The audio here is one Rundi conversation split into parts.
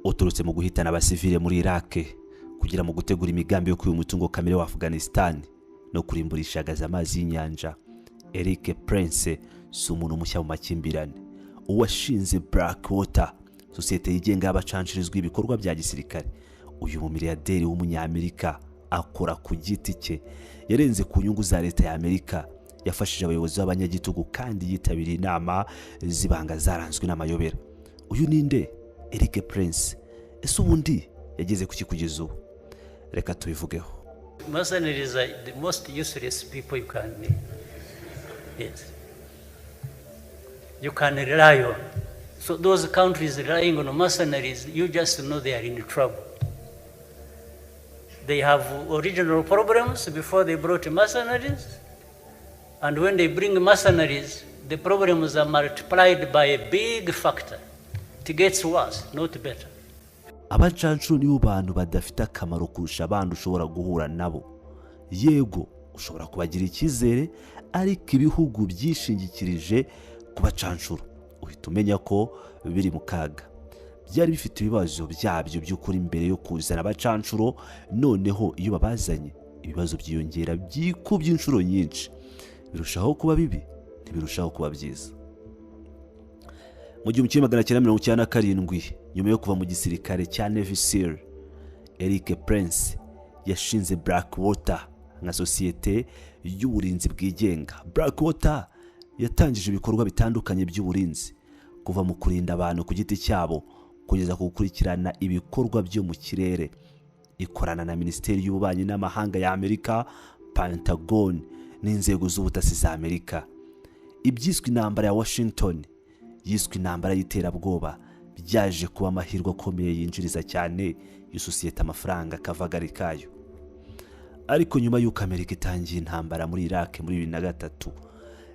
Uturutse mu guhitana abasivile muri Iraq kugira mu gutegura imigambi yo kwiba umutungo kamere wa Afghanistan no kurimburishagaza amazi y'inyanja, Erik Prince si umuntu mushya mu makimbirane. Uwashinze Blackwater, sosiyete yigenga y'abacanshirizwa ibikorwa bya gisirikare, uyu mumiliyarderi w'umunyamerika akora ku giti cye, yarenze ku nyungu za leta ya Amerika, yafashije abayobozi b'abanyagitugu kandi yitabiriye inama z'ibanga zaranzwe n'amayobera. Uyu ninde? Erik Prince. Ese ubundi yageze kuki kugeza ubu? Reka tubivugeho. Mercenaries are the most useless people you can, yes, you can rely on. So those countries relying on mercenaries, you just know they are in trouble. They have original problems before they brought mercenaries, and when they bring mercenaries, the problems are multiplied by a big factor. It gets worse, not better. Abacancuro nibo bantu badafite akamaro kurusha abandi ushobora guhura nabo. Yego, ushobora kubagira icyizere, ariko ibihugu byishingikirije ku bacancuro uhita umenya ko biri mu kaga. Byari bifite ibibazo byabyo by'ukuri mbere yo kuzana abacancuro, noneho iyo babazanye ibibazo byiyongera, byikubye inshuro nyinshi, birushaho kuba bibi, ntibirushaho kuba byiza. Mu 1997, nyuma yo kuva mu gisirikare cya Navy SEAL, Erik Prince yashinze Blackwater nka sosiyete y'uburinzi bwigenga. Blackwater yatangije ibikorwa bitandukanye by'uburinzi, kuva mu kurinda abantu ku giti cyabo kugeza ku gukurikirana ibikorwa byo mu kirere. Ikorana na Minisiteri y'Ububanyi n'Amahanga ya Amerika, Pentagon, n'inzego z'ubutasi za Amerika. Ibyiswe intambara ya Washington yiswe intambara y'iterabwoba byaje kuba amahirwe akomeye yinjiriza cyane iyo sosiyete amafaranga akavagari kayo. Ariko nyuma y'uko Amerika itangiye intambara muri Iraq muri 2003,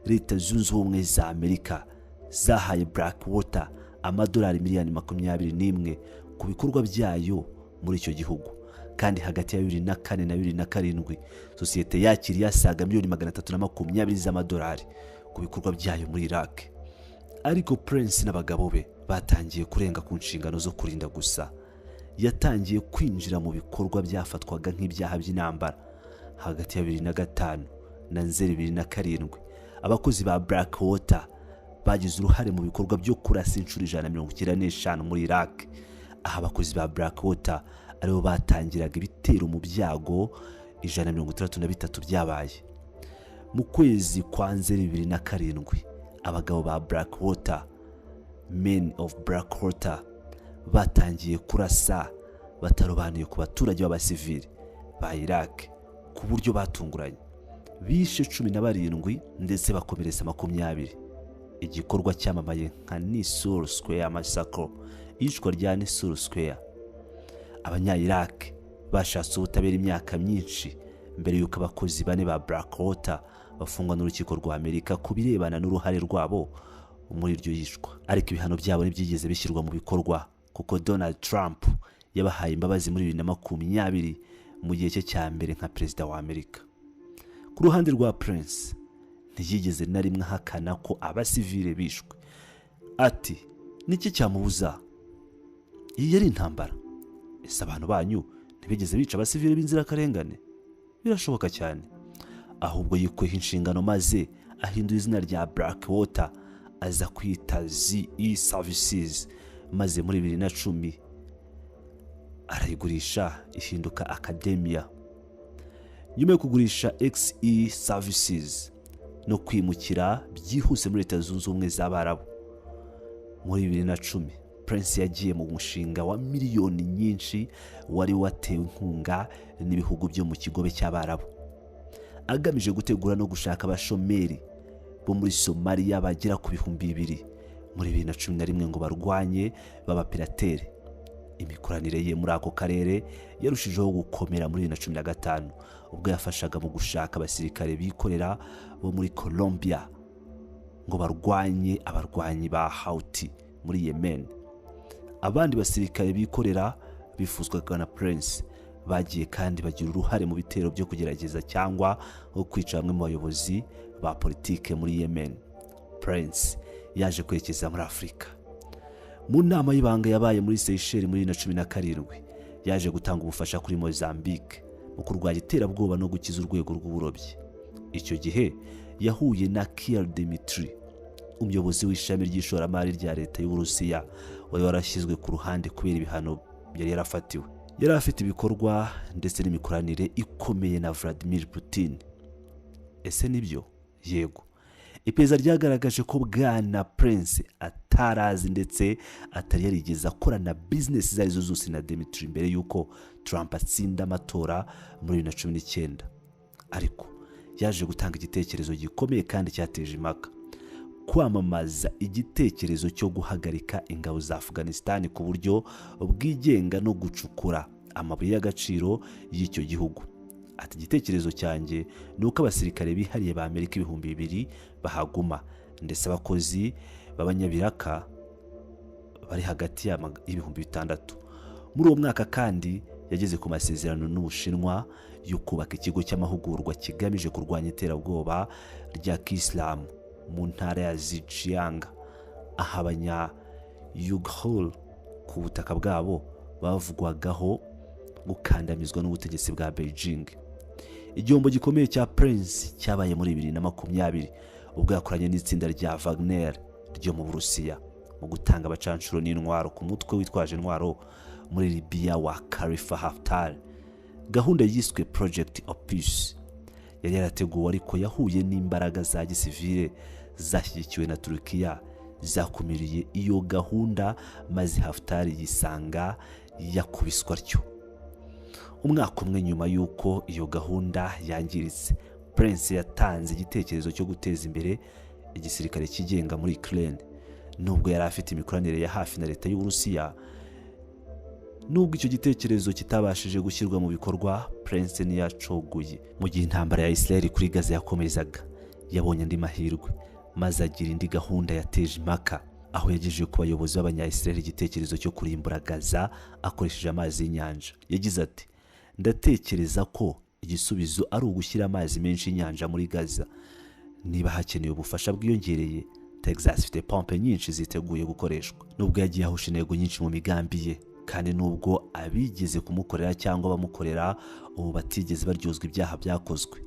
Leta Zunze Ubumwe za Amerika zahaye Blackwater amadolari miliyoni 21 ku bikorwa byayo muri icyo gihugu. Kandi hagati ya 2004 na 2007, sosiyete yakiriye asaga miliyoni 320 z'amadolari ku bikorwa byayo muri Iraq. Ariko Prince n'abagabo be batangiye kurenga ku nshingano zo kurinda gusa. Yatangiye kwinjira mu bikorwa byafatwaga nk'ibyaha by'intambara. Hagati ya 2005 na Nzeri 2007, abakozi ba Blackwater bagize uruhare mu bikorwa byo kurasa inshuro 195 muri Iraq, aho abakozi ba Blackwater aribo batangiraga ibitero mu byago 163 byabaye. Mu kwezi kwa Nzeri 2007, abagabo ba Blackwater, Men of Blackwater, batangiye kurasa batarobanuye ku baturage b'abasivili ba Iraq ku buryo batunguranye. Bishe 17 ndetse bakomeretsa 20, igikorwa cyamamaye nka Nisour Square Massacre, iyicwa rya Nisour Square. Abanya Iraq bashatse ubutabera imyaka myinshi mbere y'uko abakozi bane ba Blackwater bafungwa n'urukiko rwa Amerika ku birebana n'uruhare rwabo muri iryo yicwa. Ariko ibihano byabo ntibyigeze bishyirwa mu bikorwa, kuko Donald Trump yabahaye imbabazi muri 2020 mu gihe cye cya mbere nka perezida wa Amerika. Ku ruhande rwa Prince, ntiyigeze na rimwe ahakana ko abasivile bishwe. Ati: "Niki cyamubuza? Iyi yari intambara. Ese abantu banyu ntibigeze bica abasivile b'inzirakarengane? Birashoboka cyane." Ahubwo yikuyeho inshingano maze ahindura izina rya Blackwater, aza kwita XE Services, maze muri 2010 arayigurisha ihinduka Academia. Nyuma yo kugurisha XE Services no kwimukira byihuse muri Leta Zunze Ubumwe z'Abarabu muri 2010, Prince yagiye mu mushinga wa miliyoni nyinshi wari watewe inkunga n'ibihugu byo mu Kigobe cy'Abarabu, agamije gutegura no gushaka abashomeri bo muri Somaliya bagera ku 2000 muri 2011 ngo barwanye b'abapiratere. Imikoranire ye muri ako karere yarushijeho gukomera muri 2015, ubwo yafashaga mu gushaka abasirikare bikorera bo muri Colombia ngo barwanye abarwanyi ba Houthi muri Yemen. Abandi basirikare bikorera bifuzwaga na Prince bagiye kandi bagira uruhare mu bitero byo kugerageza cyangwa kwica bamwe mu bayobozi ba politike muri Yemen. Prince yaje kwerekeza muri Afurika. Mu nama y'ibanga yabaye muri Seychelles muri 2017, yaje gutanga ubufasha kuri Mozambique mu kurwanya iterabwoba no gukiza urwego rw'uburobyi. Icyo gihe yahuye na Kirill Dmitriev, umuyobozi w'ishami ry'ishoramari rya leta y'Uburusiya wari warashyizwe ku ruhande kubera ibihano yari yarafatiwe. Yari afite ibikorwa ndetse n'imikoranire ikomeye na Vladimir Putin. Ese nibyo? Yego. Iperereza ryagaragaje ko Bwana Prince atarazi ndetse atari yarigeze akorana business izo arizo zose na Dmitry mbere y'uko Trump atsinda amatora muri 2019. Ariko yaje gutanga igitekerezo gikomeye kandi cyateje impaka: kwamamaza igitekerezo cyo guhagarika ingabo za Afghanistan ku buryo bwigenga no gucukura amabuye y'agaciro y'icyo gihugu. Ati: "Igitekerezo cyanjye ni uko abasirikare bihariye ba Amerika 2000 bahaguma, ndetse abakozi b'abanyabiraka bari hagati y'6000." Muri uwo mwaka kandi yageze ku masezerano n'Ubushinwa yo kubaka ikigo cy'amahugurwa kigamije kurwanya iterabwoba rya Kisilamu mu ntara ya Xinjiang, aho abanya Uyghur ku butaka bwabo bavugwagaho gukandamizwa n'ubutegetsi bwa Beijing. Igihombo gikomeye cya Prince cyabaye muri 2020, ubwo yakoranye n'itsinda rya Wagner ryo mu Burusiya mu gutanga abacanshuro n'intwaro ku mutwe witwaje intwaro muri Libya wa Khalifa Haftar. Gahunda yiswe Project Opus yari yarateguwe, ariko yahuye n'imbaraga za gisivile zashyigikiwe na Turukiya zakumiriye iyo gahunda, maze Haftar yisanga yakubiswa atyo. Umwaka umwe nyuma y'uko iyo gahunda yangiritse, Prince yatanze igitekerezo cyo guteza imbere igisirikare cyigenga muri Ukraine, nubwo yari afite imikoranire ya hafi na leta y'Uburusiya. Nubwo icyo gitekerezo kitabashije gushyirwa mu bikorwa, Prince ntiyacogoye. Mu gihe intambara ya Israel kuri Gaza yakomezaga, yabonye andi mahirwe maze agira indi gahunda yateje impaka, aho yagejeje ku bayobozi b'abanya-Israel igitekerezo cyo kurimbura Gaza akoresheje amazi y'inyanja. Yagize ati: "Ndatekereza ko igisubizo ari ugushyira amazi menshi y'inyanja muri Gaza. Niba hakenewe ubufasha bwiyongereye, Texas ifite pompe nyinshi ziteguye gukoreshwa." Nubwo yagiye ahusha intego nyinshi mu migambi ye, kandi nubwo abigeze kumukorera cyangwa abamukorera ubu batigeze baryozwa ibyaha byakozwe,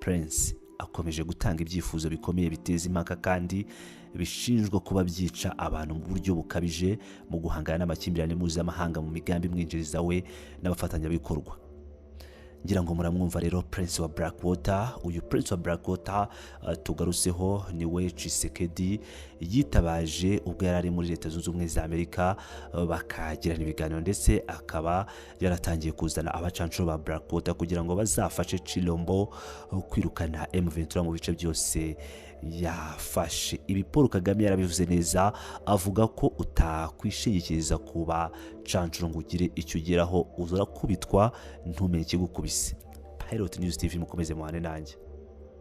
Prince akomeje gutanga ibyifuzo bikomeye biteza impaka kandi bishinjwa kuba byica abantu mu buryo bukabije mu guhangana n'amakimbirane mpuzamahanga mu migambi imwinjiriza we n'abafatanyabikorwa. Ngira ngo muramwumva rero, Prince wa Blackwater. Uyu Prince wa Blackwater tugarutseho ni we Tshisekedi yitabaje ubwo yari ari muri Leta Zunze Ubumwe za Amerika, bakagirana ibiganiro, ndetse akaba yaratangiye kuzana abacanshuro ba Blackwater kugira ngo bazafashe Chilombo kwirukana M23 mu bice byose yafashe. Ibi Paul Kagame yarabivuze neza, avuga ko utakwishingikiriza ku bacanshuro ngo ugire icyo ugeraho, urakubitwa ntumenye ikigukubise. Pilot News TV, mukomeze muhane nanjye.